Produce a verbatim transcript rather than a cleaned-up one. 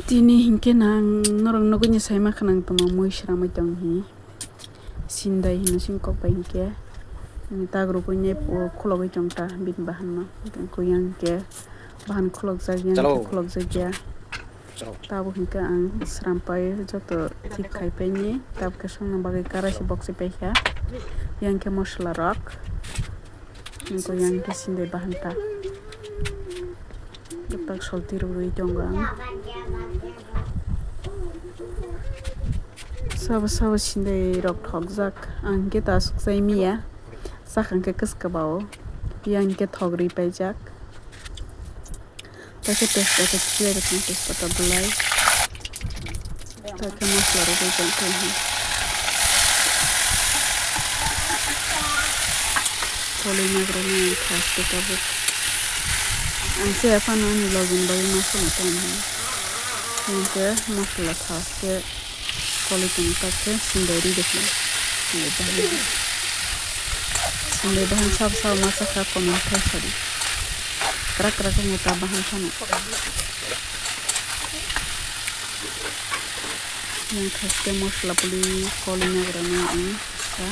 Tini hinkhe nang norok nugui ni saima khanang tongma mui sramwi tong hi. Sindai hino sing kok bai hinkhe. Tag rugui nai khulogwi tong ta bini bahan no. Hinkhe kuyang hinkhe bahan khulokjak ya, Chalo. Hinkhe khulokjak ya. Chalo. Tabuk hinkhe ang srampai joto thik khai paini. Tabuk khe songna bagwi karachi boksi paikha. Yang khe mosla rok. Hinkhe yang khe sindai bahan ta. Gobak solti rwgwi tongo ang. Sabo sabo sindai rok thokjak. Ang khe ta aswk chai miya. Sakha khe kwskabao. Yang khe thok rwi paijak. Tei khe tejpata khe chilai rwkha, tejpata belai. Tei khe mosla rwgwi tongkha. Koli nagrani ang thaste tabuk. Ang se aphano ani logi ni bagwi ma songwi tongmani. Hinkhe mosla thaste koli tong tak khe sindai ri rwkha. Sindai bahan. Sindai bahan sabo sabo ma sakha comment khai sadi. Kwrak kwrak wngwi ta bahan phano. Yang thaste mosla puli koli nagrani ang sa.